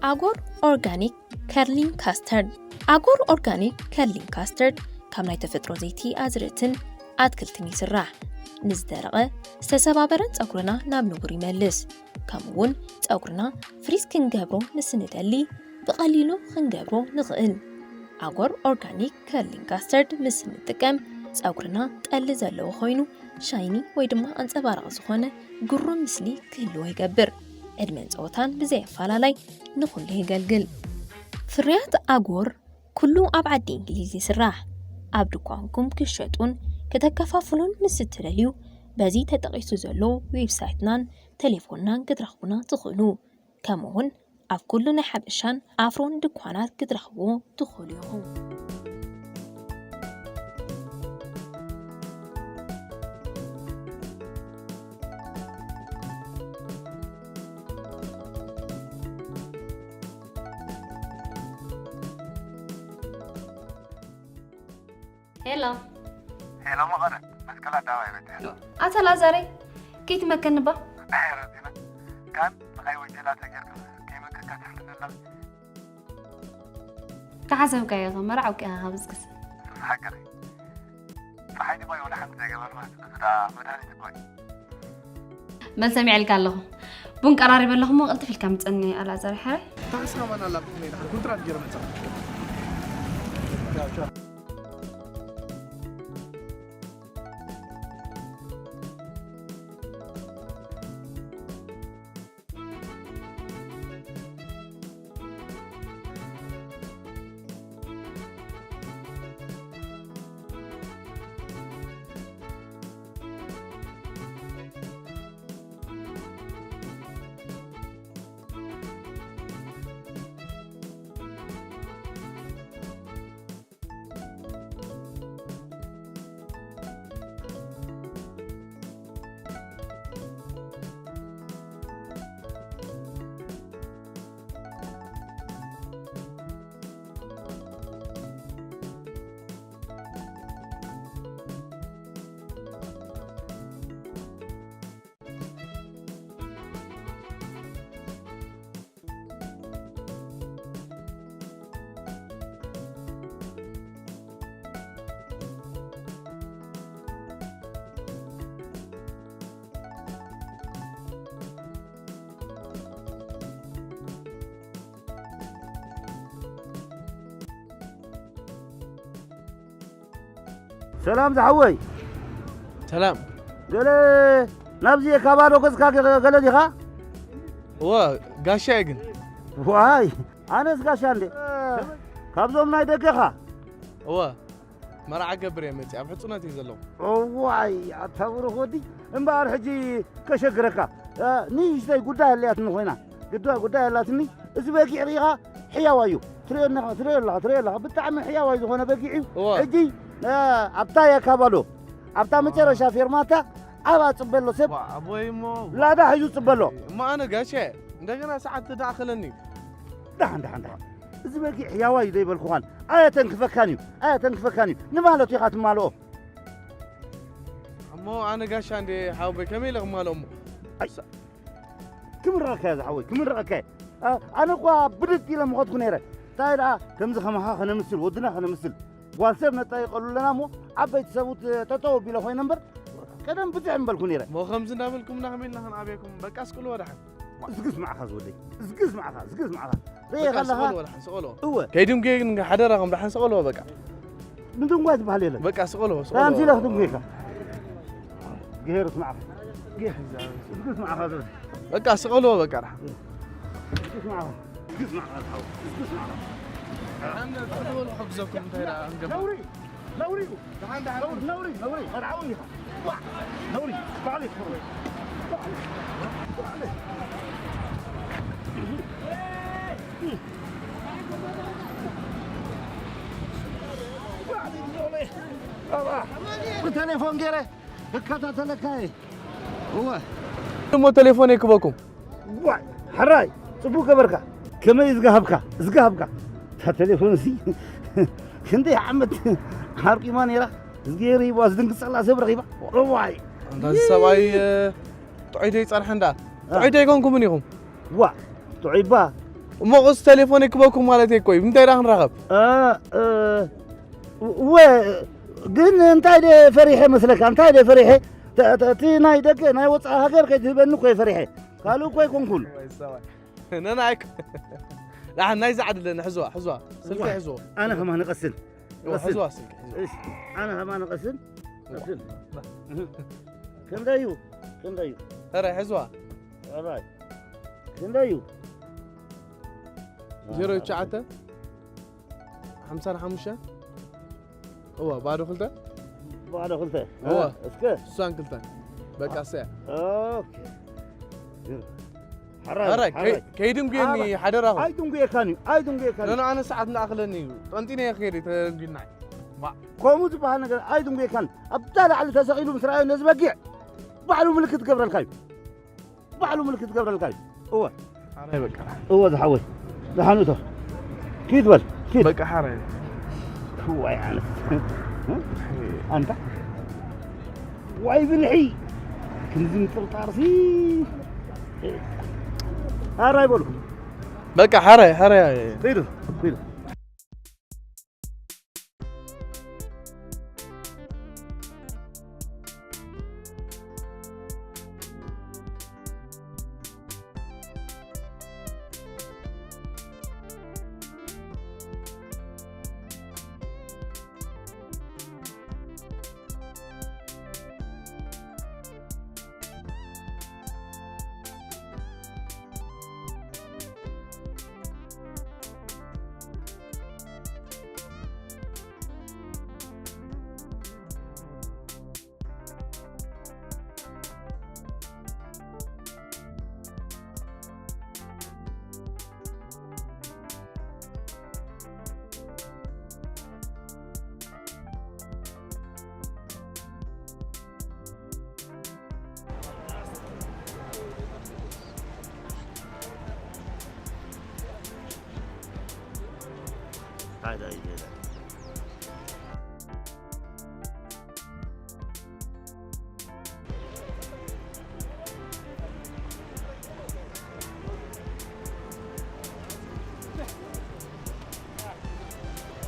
ኣጎር ኦርጋኒክ ከርሊንግ ካስተርድ። ኣጎር ኦርጋኒክ ከርሊንግ ካስተርድ ካብ ናይ ተፈጥሮ ዘይቲ ኣዝርእትን ኣትክልትን ይስራሕ። ንዝደረቐ ዝተሰባበረን ጸጉርና ናብ ንቡር ይመልስ። ከምኡ እውን ጸጉርና ፍሪዝ ክንገብሮ ምስ ንደሊ ብቐሊሉ ክንገብሮ ንኽእል። ኣጎር ኦርጋኒክ ከርሊንግ ካስተርድ ምስ እንጥቀም ጸጉርና ጠሊ ዘለዎ ኮይኑ ሻይኒ ወይ ድማ ኣንጸባራቒ ዝኾነ ግሩም ምስሊ ክህልዎ ይገብር። ዕድመን ጸወታን ብዘይ ኣፈላላይ ንኹሉ የገልግል። ፍርያት ኣጎር ኩሉ ኣብ ዓዲ እንግሊዝ ይስራሕ። ኣብ ድኳንኩም ክሸጡን ከተከፋፍሉን ምስ እትደልዩ በዚ ተጠቒሱ ዘሎ ዌብሳይትናን ቴሌፎንናን ክትረኽቡና ትኽእሉ። ከምኡውን ኣብ ኩሉ ናይ ሓበሻን ኣፍሮን ድኳናት ክትረኽብዎ ትኽእሉ ኢኹም። ሄሎ። ሄሎ መቐለ፣ መስቀል ኣደባባይ በጺሐ። ኣታ ላዛረይ፣ ከይትመከኒ እባ። ኣይ ረዚና፣ ካን ንኻይ ወጀላ ተጌርካ ከይመከካ ትሕልፍ ኣለኻ። ተሓሰብካዮ ኸ፣ መርዓውኪ ኢኻ ካብ ዝግስ። ሓቂ ድዩ? ፀሓይ ድማ የብላ ሓንቲ ዘይገበርና፣ እዚ ደኣ መድሃኒት እኮ እዩ። በል ሰሚዐልካ ኣለኹ። ቡን ቀራሪበ ኣለኹ እሞ ቅልጥፍ ኢልካ ምጸኒ ኣልኣዛር ሓራይ። ታክሲ ከማን ኣላ ብኩነይ ድሓን ኩንትራት ገይረ መጻ። ሰላም ዝሓወይ። ሰላም። ገለ ናብዚ የካባዶ ገጽካ ገ-፣ ገለ ዲኻ? እወ፣ ጋሻ እየ ግን። ዋይ፣ ኣነስ ጋሻ እንዴ? ካብዞም ናይ ደገኻ? እወ፣ መርዓ ገብር እየ መጽእ፣ ኣብ ሕጹነት እየ ዘለኹ። እዋይ፣ ኣታ ብሩኽ ወዲ። እምበኣር ሕጂ ከሸግረካ፣ እ፣ ንእሽተይ ጉዳይ ኣለያትኒ ኮይና። ግዳ ጉዳይ ኣላትኒ። እዚ በጊዕ ርኢኻ ሕያዋይ እዩ። ትርእዮ ኣለኻ፣ ትርእዮ ኣለኻ፣ ትርእዮ ኣለኻ። ብጣዕሚ ሕያዋይ ዝኾነ በጊዕ እዩ። እወ። ሕጂ፣ እ፣ ኣብታ የካባዶ፣ ኣብታ መጨረሻ ፌርማታ፣ ኣብኣ ጽበሎ ሰብ ዋ፣ ኣቦይ እሞ ላዳ ሒዙ ጽበሎ። እሞ ኣነ ጋሼ፣ እንደገና ሰዓት ተዳእኸለኒ። ደሓን፣ ደሓን፣ ደሓን። እዚ በጊዕ ሕያዋይ እዩ ዘይበልኩኻን። ኣየተንክፈካን እዩ፣ ኣየተንክፈካን እዩ። ንማለቱ ኢኻ ትማልኦ። እሞ ኣነ ጋሻ እንዴ ሓወቦይ፣ ከመይ ኢለ ክማልኦ እሞ? ኣይ፣ ክምረቐካ እየ ዝሓወይ፣ ክምረቐካ እየ። ኣ-፣ ኣነ እኳ ብድድ ኢለ ምኸድኩ ነይረ። እንታይ ደኣ፣ ከምዚ ከማኻ ከነምስል፣ ወድና ከነምስል። ጓል ሰብ ነጣይቐሉ ኣለና እሞ፣ ዓበይቲ ሰብኡት ጠጠው ኣቢለ ኮይነ እምበር፣ ቀደም ብዝሕ ምበልኩ ነይረ። እሞ ከምዚ እንዳበልኩምና ከመይ ኢልና ክንኣብየኩም? በቃ ስቅልዎ ደሓን። እዝጊ ስማዕኻ ዝወደይ፣ እዝጊ ስማዕኻ፣ እዝጊ ስማዕኻ። ርኤ በቃ ከለኻ ስቀልዎ ደሓን፣ ስቀልዎ። እወ። ከይድንጉየ ግን ሓደራኹም ደሓን ስቀልዎ በቃ። ምድንጓይ ዝበሃል የለን። በቃ ስቀልዎ፣ ስቀልዎ። ከምዚ ኢለ ክድንጉየካ። ገሄር ስማዕኻ። ገሄር። እዝጊ ስማዕኻ ዝወደይ። በቃ ስቀልዎ በቃ ደሓን። እዝጊ ስማዕኻ። እዝጊ ስማዕኻ ዝሓወይ። እዝጊ ስማዕኻ። ኣነ ስቀልዎ ክሕግዘኩም እንታይ ደኣ ክንገብር? ነውሪ፣ ነውሪ እዩ። ደሓን፣ ደሓን። ነውሪ፣ ነውሪ፣ ነውሪ። መርዓዊ ኢኻ። ዋ! ነውሪ። ባዕለይ ክፈርዶ። ባዕለይ። ባዕለይ። ባዕለይ። ባባ። ብቴሌፎን ገይረ ክከታተለካ እየ። እወ። እሞ ቴሌፎን ይክበኩም። ዋይ፣ ሕራይ፣ ጽቡቅ ገበርካ። ከመይ ዝጋሃብካ፣ ዝጋሃብካ። እታ ቴሌፎን እዚ ክንደይ ዓመት ሓርቂማ ነይራ። እዝግሄር ሂባ ዝድንግጸላ ሰብ ረኺባ። እዋይ። ኣንታ እዚ ሰብኣይ፣ እ፣ ጥዑይ ደይጸንሐ እንዳ። እ። ጥዑይ ደይኮንኩምን ኢኹም? ዋ፣ ጥዑይ እባ። እሞ ቁጽሪ ቴሌፎን ይክበኩም ማለት እኮ እዩ። እንታይ ደኣ ክንራኸብ? እ፣ እ፣ ወ-፣ ግን እንታይ ደ ፈሪሐ መስለካ? እንታይ ደ ፈሪሐ? ተ-፣ ተ-፣ እቲ ናይ ደገ፣ ናይ ወጻኢ ሃገር ከይትህበኒ እኮ እየ ፈሪሐ። ካልእ እኮ ኣይኮንኩን። ነና ኣይኮ-፣ ደሓን ናይዛ ዓዲ ኣለና፣ ሕዝዋ፣ ሕዝዋ። ስልኪ እዋ፣ ሕዝዋ። ኣነ ከማን እቐስን። እዋ፣ እቐስን። ሕዝዋ ስልኪ፣ ሕዝዋ። እሺ፣ ኣነ ከማን እቐስን። እዋ። እቐስን። ና። እህ። ክንደይ እዩ? ክንደይ እዩ? ኧረ፣ ሕዝዋ። ኦራይት። ክንደይ እዩ? ዜሮ ትሽዓተ፣ ሓምሳን ሓሙሽተን፣ እዋ፣ ባዶ ክልተ? ባዶ ክልተ። እዋ። እስከ። ስሳን ክልተን። በቃ፣ እሰያ። ኦኬ። ሓራይ፣ ሓራይ፣ ሓራይ። ከይ-፣ ከይድንጉየኒ ሓራይ። ሓደራኹም። ኣይድንጉየካን እዩ፣ ኣይድንጉየካን እዩ። ነን ኣነ ሰዓት እንዳኣኽለኒ እዩ። ጠንጢነ እየ ክኸይድ ተደንጉይናይ። ማ-፣ ከምኡ ዝበሃል ነገር ኣይድንጉየካን። ኣብታ ላዕሊ ተሰቒሉ ምስ ረኣዮ ነዚ በጊዕ ባዕሉ ምልክት ክገብረልካ እዩ። ባዕሉ ምልክት ክገብረልካ እዩ። እወ። ኣነ በቃ። እወ ዝሓወይ። ደሓን እቶ። ኪድ በል፣ ኪድ። በቃ ሓራይ። ዋይ ኣነስ። ኣንታ። ዋይ ብልሒ። ክንዚ ምጥርጣርሲ። ሓራይ በሉ። በቃ ሓራይ፣ ሓራይ። ኪዱ፣ ኪዱ።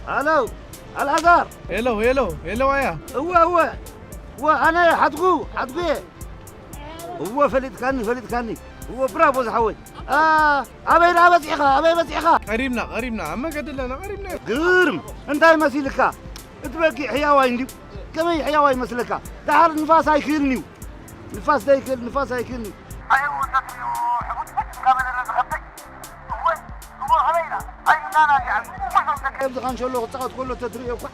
ሃሎ፣ ኣልኣዛር። ሄሎ፣ ሄሎ፣ ሄሎ፣ ኣያ። እወ፣ እወ። እወ፣ ኣነ ሓትኩ፣ ሓትኩ እየ። እወ፣ ፈሊጥካኒ፣ ፈሊጥካኒ። እወ፣ ብራቮ ዝሓወይ። ኣ፣ ኣበይ ደኣ በጺሕኻ? ኣበይ በጺሕኻ? ቀሪብና፣ ቀሪብና። ኣብ መገዲ ኣለና፣ ቀሪብና። ግርም! እንታይ መሲልካ? እቲ በጊዕ ሕያዋይ እንድዩ። ከመይ ሕያዋይ ይመስለካ? ደሓር ንፋስ ኣይክእልን እዩ። ንፋስ ዘይክእል፣ ንፋስ ኣይክእልን እዩ። ኣይ፣ ወሰድዮ፣ ሕጉጥ ካብ በለለ ዝኸብደይ። እወ፣ እወ፣ ከመይ ኢና? ኣይ፣ ናና፣ ዲዓ። እወ፣ ሰው ተቀ- ኣብዚ ካንሸሎ ክጻወት ከሎ ተትርእዮ እኳ።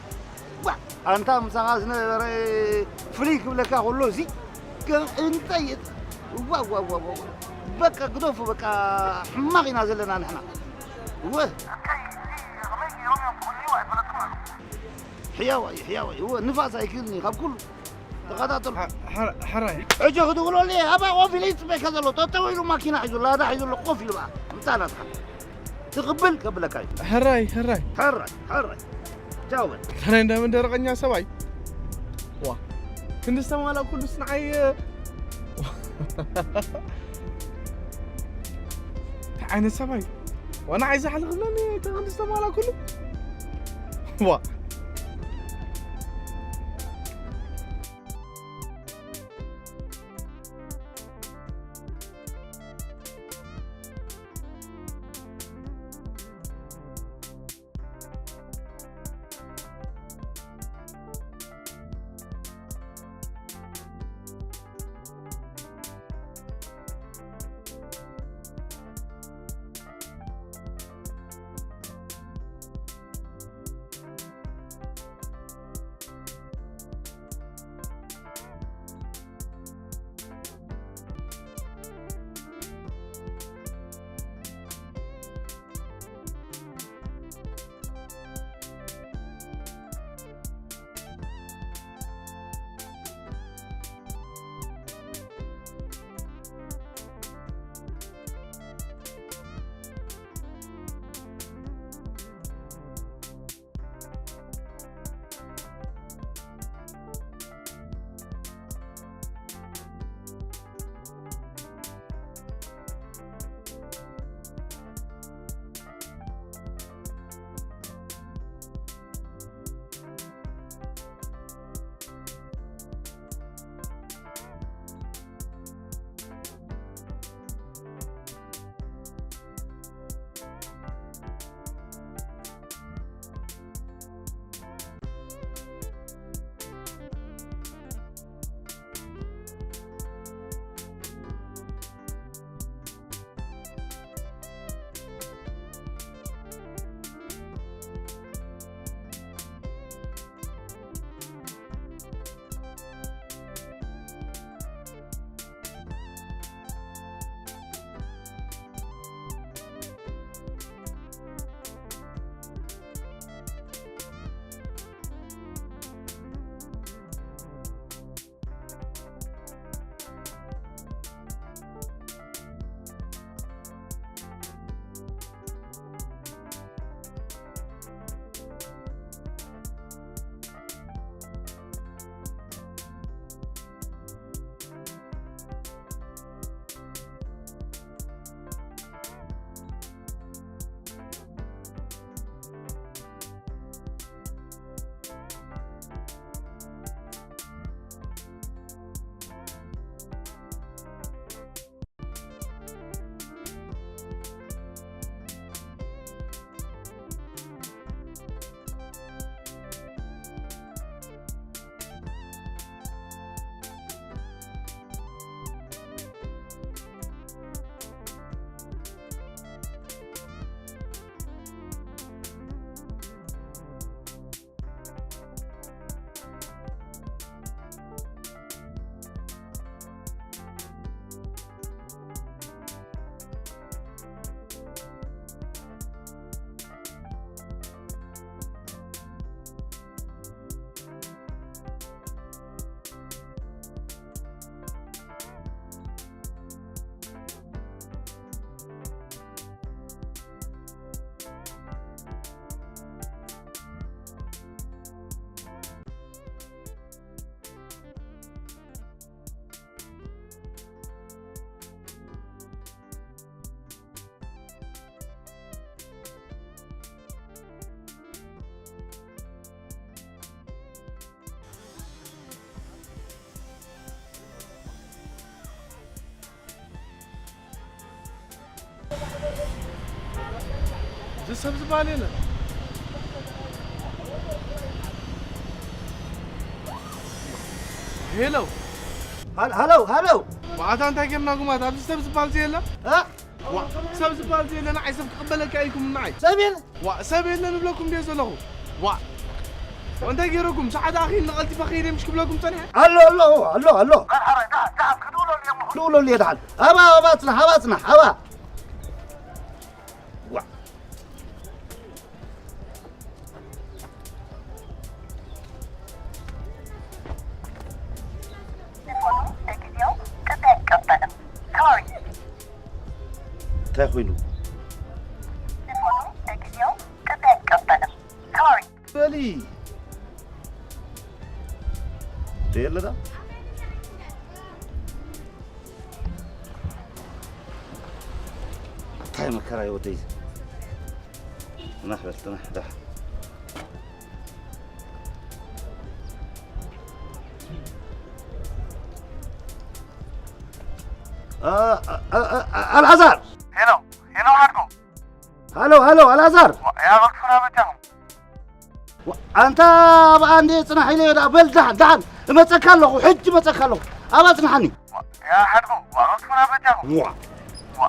ዋ፣ ኣንታ ምሳኻ ዝነበረ ፍልይ ክብለካ ከሎ፣ እዚ ከም እንታይ የት-፣ ዋ፣ ዋ፣ ዋ፣ ዋ፣ ዋ። በቃ ግደፉ፣ በቃ ሕማቕ ኢና ዘለና ንሕና። እወ። ሕያዋይ፣ ሕያዋይ፣ እወ፣ ንፋስ ኣይክእልን እዩ፣ ካብ ኩሉ። ተኸታተሉ። ሓ-፣ ሓ-፣ ሓራይ። ሕጂ ክድውለሉ እየ፣ ኣባ ኮፍ ኢለ ይጽበየካ ዘሎ፣ ጠጠው ኢሉ ማኪና ሒዙ፣ ላዳ ሒዙ ኣሎ፣ ኮፍ ኢሉ በኣ። ምጻ ናትካ። ትቕብል ከብለካ እዩ። ሕራይ፣ ሕራይ። ሕራይ፣ ሕራይ። ቻው በል። ሕራይ እንዳመን ደረቐኛ ሰብኣይ። ዋ። ክንዲ ዝተማላእ ኩሉስ ንዓይ፣ እንታይ ዓይነት ሰብኣይ? ዋ፣ ንዓይ ዝሓል ክብለኒ፣ ክንዲ ዝተማላእ ኩሉ። ዋ። እዚ ሰብ ዝበሃል የለን። ሄሎ። ሃል-፣ ሃሎ፣ ሃሎ። ዋዕታ እንታይ ጌርናኩም? ኣብዚ ሰብ ዝበሃል የለን። እ? ዋ፣ ሰብ ዝበሃል የለን። ንዓይ ሰብ ክቕበለካ ኢልኩም ንዓይ። ሰብ የለን። ዋ፣ ሰብ የለን እብለኩም ድየ ዘለኹ? ዋ። እንታይ ገይረኩም? ሰዓት ኣኺል ንቐልጢፈ ከይደ ምሽ ክብለኩም ጸኒሐ? ኣሎ፣ ኣሎ፣ ኣሎ፣ ኣሎ። ደሓን፣ ደሓን፣ ደሓን፣ ክድውለሉ እዮም። ክድውለሉ እየ ደሓን። ኣባ፣ ኣባ፣ ጽናሕ፣ ኣባ፣ ጽናሕ፣ ኣባ። ዋ። ቴሌፎኑ ለጊዜው ጥሪ ኣይቀበልም። ሶሪ። እንታይ ኮይኑ? ቴሌፎኑ ለጊዜው ጥሪ ኣይቀበልም። ሶሪ። በሊ። ደየለዳ? እንታይ መከራ ህይወተይ። ጽናሕ በል፣ ጽናሕ፣ ዳሕ። ኣ-፣ ኣ-፣ ኣ-፣ ኣ-፣ ኣልዓዛር! ሄሎ፣ ሄሎ፣ ሓድጎ። ሃሎ፣ ሃሎ፣ ኣልዓዛር! ዋ፣ ያ በክቱና በጃኹም። ዋ፣ ኣንታ ኣብኣ እንዴ ጽናሕ ኢለ ደኣ፣ በል ደሓን፣ ደሓን፣ እመጸካ ኣለኹ፣ ሕጂ እመጸካ ኣለኹ። ኣብኣ ጽናሓኒ። ዋ፣ ያ ሓድጎ፣ ዋ፣ በክቱና በጃኹም። ዋ። ዋ፣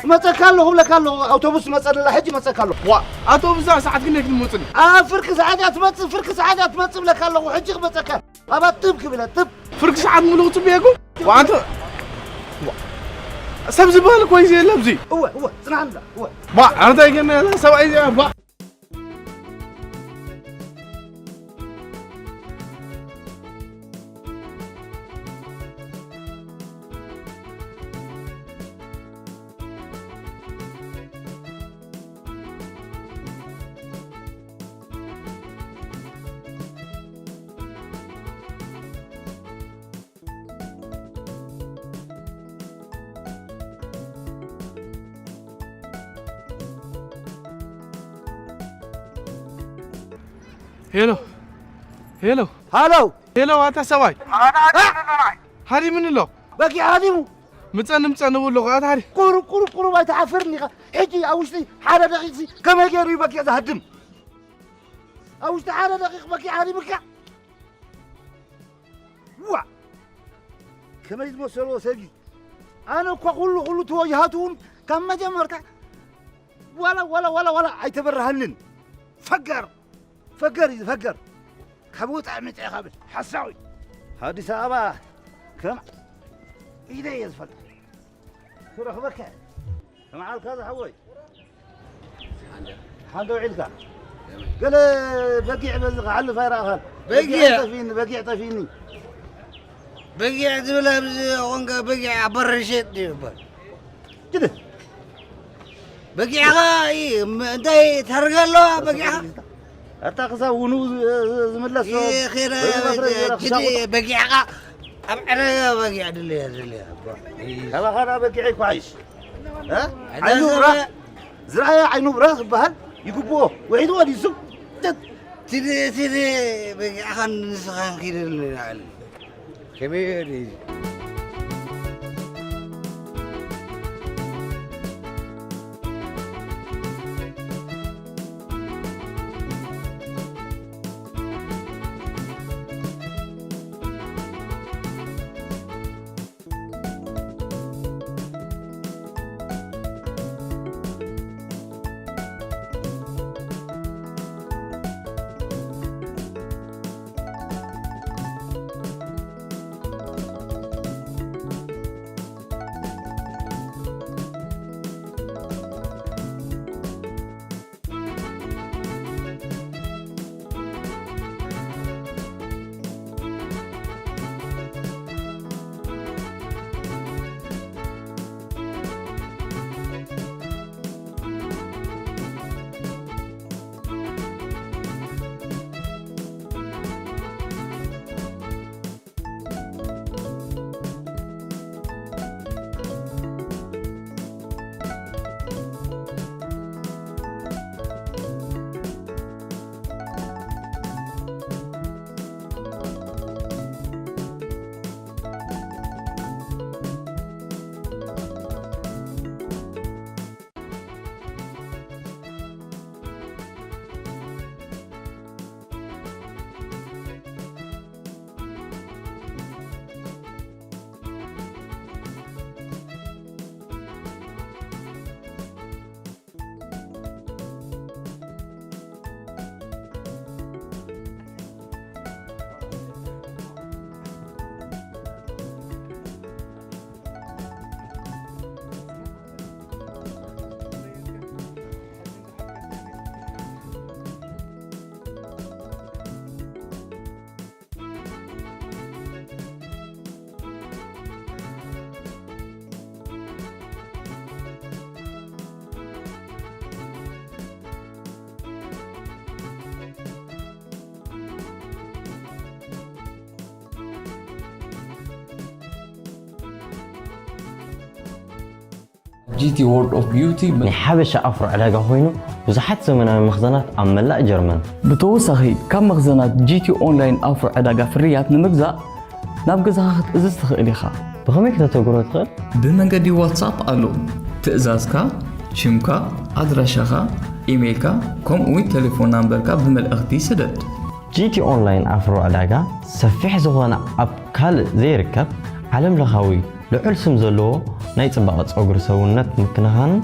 እመጸካ ኣለኹ፣ እብለካ ኣለኹ፣ ኣውቶቡስ መጸ ደላ፣ ሕጂ እመጸካ ኣለኹ። ዋ፣ ኣውቶቡስ እዛ ሰዓት ክንደይ ክትመጽኒ? ኣብ ፍርቂ ሰዓት እያ ትመጽእ፣ ፍርቂ ሰዓት እያ ትመጽእ፣ እብለካ ኣለኹ፣ ሕጂ ክመጸካ። ኣብኣ ጥብ ክብል እያ፣ ጥብ። ፍርቂ ሰዓት ምሉእ ክጽበየኩም? ዋ፣ ኣንተ፣ ዋ፣ ሰብ ዝበሃል እኮ እዩ ዘየለ ኣብዚ። እወ፣ እወ፣ ጽናሕ እንዳ፣ እወ። ዋ፣ ኣንተ ይገርም፣ ሰብኣይ እዚኣ፣ ዋ። ሄሎ፣ ሄሎ። ሃሎ። ሄሎ፣ ኣታ ሰብኣይ። ኣታ ሃዲምኒ ኣሎ። በጊዕ ሃዲሙ። ምጸኒ፣ ምጸኒ እብሎ ኣለኹ፣ ኣታ ሃዲ። ቁሩብ፣ ቁሩብ፣ ቁሩብ ኣይትሓፍርን ኢኻ? ሕጂ ኣብ ውሽጢ ሓደ ደቂቕሲ ከመይ ገይሩ እዩ በጊዕ ዝሃድም? ኣብ ውሽጢ ሓደ ደቂቕ በጊዕ ሃዲምካ? ዋ! ከመይ ዝመሰልዎ ሰብ እዩ? ኣነ እኳ ኩሉ፣ ኩሉ ተወጅሃቱ እውን ካብ መጀመርታ ዋላ፣ ዋላ፣ ዋላ፣ ዋላ ኣይተበረሃንን። ፈገር! ፈገር እዩ፣ ፈገር። ካብ ወጻኢ መጺኣ ኢኻ ብል፣ ሓሳዊ። ኣዲስ ኣበባ ከም ኢደ እየ ዝፈልጥ። ክረኽበካ እየ። ከመዓልካ ዝሓወይ? ሓንደ ውዒልካ? ገለ በጊዕ በዚ ክሓልፍ ኣይረኣኻን? በጊዕ? በጊዕ ጠፊኒ፣ በጊዕ ጠፊኒ። በጊዕ ዝብል ኣብዚ ኾንካ በጊዕ ኣብ በሪ ሸጥ ይበሃል። ግደ። በጊዕኻ ይ-፣ ም-፣ እንታይ ታርጋ ኣለዋ በጊዕኻ? ኣታ ክሳብ ውኑ ዝ-፣ ዝ-፣ ዝምለስ ይ-፣ ኸይረ ወይ መፍረድ ገይረ ጅዲ ክሳብ ውኑ። በጊዕኻ ኣብ ዕዳጋ በጊዕ ድልያ፣ ድልያ፣ ኣባ። ካባኻ ደኣ በጊዕ ይኳሓይሽ። እ? ኣታ ዓይኑ ሰብ ብራኽ፣ ዝረኣየ ዓይኑ ብራኽ ዝበሃል ይግብኦ። ውሒድዎ ድዩ እሱ? ትድ-፣ ትድ-፣ በጊዕኻን ንስኻን ኪደል ንላዕሊ። ከመይ እዩ? ጂ ቲ World of Beauty ናይ ሓበሻ ኣፍሮ ዕዳጋ ኮይኑ ብዙሓት ዘመናዊ መኽዘናት ኣብ መላእ ጀርመን። ብተወሳኺ ካብ መኽዘናት ጂ ቲ ኦንላይን ኣፍሮ ዕዳጋ ፍርያት ንምግዛእ ናብ ገዛኻ ክትእዝዝ ትኽእል ኢኻ። ብኸመይ ክተተግብሮ ትኽእል? ብመንገዲ ዋትሳፕ ኣሎ። ትእዛዝካ፣ ሽምካ፣ ኣድራሻኻ፣ ኢሜይልካ ከምኡ እውን ቴሌፎን ናምበርካ ብመልእኽቲ ስደድ። ጂ ቲ ኦንላይን ኣፍሮ ዕዳጋ ሰፊሕ ዝኾነ ኣብ ካልእ ዘይርከብ ዓለም ለኻዊ ልዑል ስም ዘለዎ ናይ ጽባቐ ጸጉሪ ሰውነት ምክንኻንን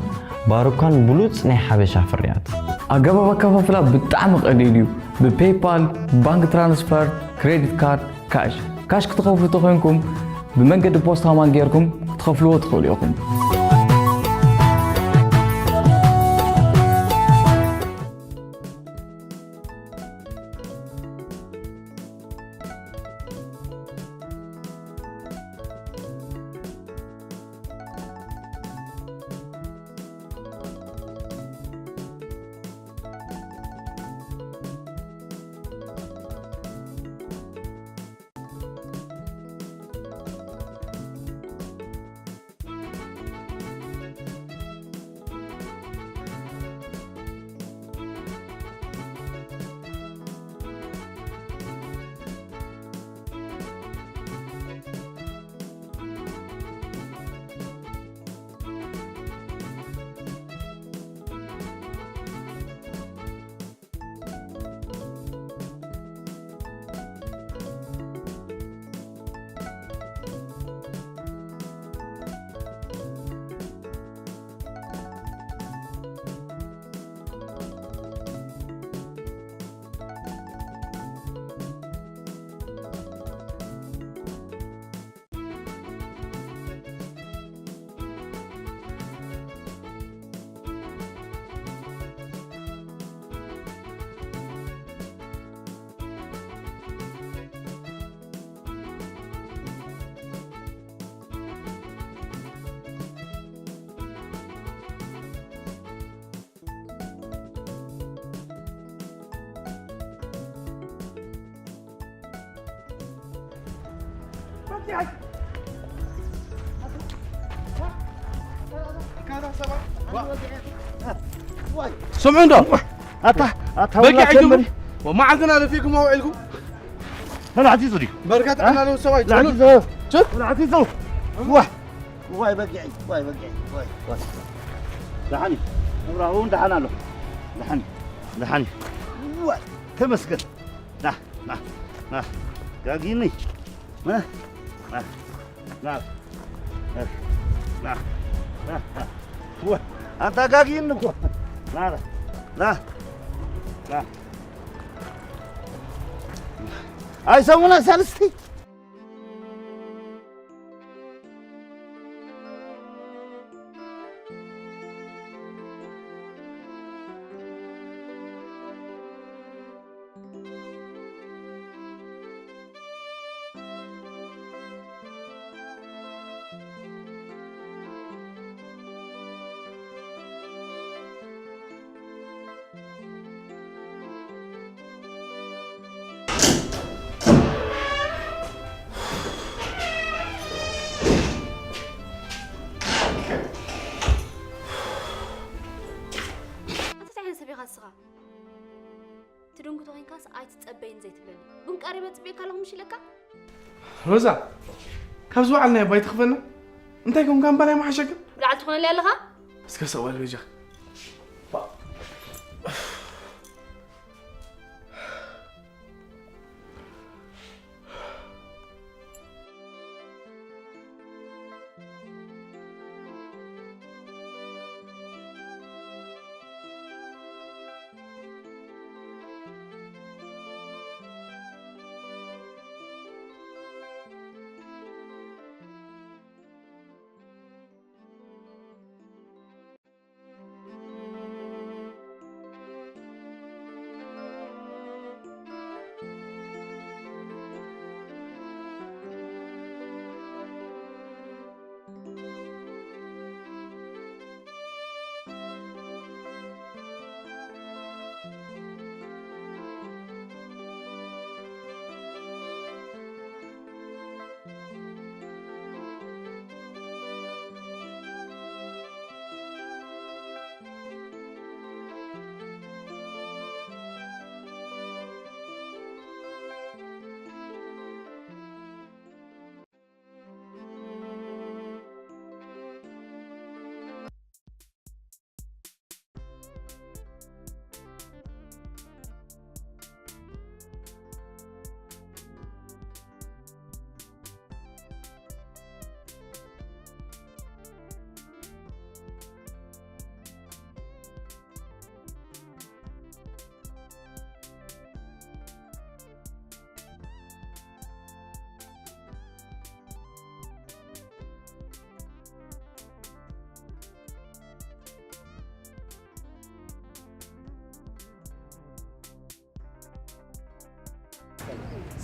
ባሩካን ብሉጽ ናይ ሓበሻ ፍርያት። ኣገባብ ኣከፋፍላ ብጣዕሚ ቀሊል እዩ። ብፔይፓል፣ ባንክ ትራንስፈር፣ ክሬዲት ካርድ፣ ካሽ። ካሽ ክትኸፍሉ ተኾይንኩም ብመንገዲ ፖስታ ማን ጌርኩም ክትኸፍልዎ ትኽእሉ ኢኹም። ስምዑ እንዶ ኣታ ኣታ ውላ በጊዕ ጅቡ ሰንበዲ መዓልትና ለፊኩም ኣውዒልኩም ተላዕቲጹ ድዩ በርካ ጥዕና ኣለዉ ሰብኣይ ትብሉ ተላዕቲጹ ተላዕቲጹ ዋ ዋይ በጊዕ ዋይ በጊዕ ዋይ ዋይ ደሓኒ እብራሁ እውን ደሓን ኣሎ ደሓኒ ደሓኒ ዋይ ተመስገን ና ና ና ጋጊኒ ና ና ና ና ና ና ዋ ኣታ ጋጊኒ እኮ ና ና ና ና ኣይሰሙና ሳልስቲ እንታይ ዓይነት ሰብ ኢኻ ንስኻ? ትድንጉ ተኾይንካስ ኣይትጸበይን ዘይትብለኒ። ቡን ቀሪበ ጽበየካ ኣለኹ ምሽ ኢለካ? ሮዛ፣ ካብዚ በዓል ናይ ኣባይ ትኽፈና? እንታይ ኮንካ እምበላይ መሓሸካ? ብልዓል ትኾነለይ ኣለኻ? እስከ ሰቕ በል በጃ።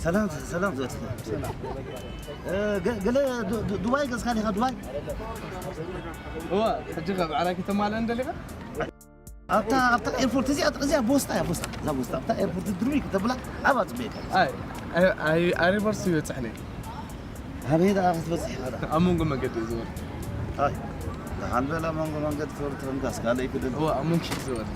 ሰላም ሰላም ዘት ሰላም። ገለ ዱባይ ገዝካ ዲኻ? ዱባይ? እዋ ሕጂ ካብ ዓራይ ከተማለ እንደሊኻ? ኣብታ ኣብታ ኤርፖርት እዚኣ እዚኣ ቦስታ እያ። ቦስታ እዛ ቦስታ ኣብታ ኤርፖርት ድሩይ ከተብላ ዓባ ጽበየካ። ኣይ ኣሪቨርስ ይበፅሕ ነ ኣበይ ደኣ ክትበጽሕ ኢኻ ደኣ? ኣብ መንጎ መገዲ እዩ ዝወርድ። ኣይ ደሓን በላ መንጎ መንገዲ ትወርድ ተንካስ ካልእ ይክድን። እዋ ኣብ መንጎ እዩ ዝወርድ።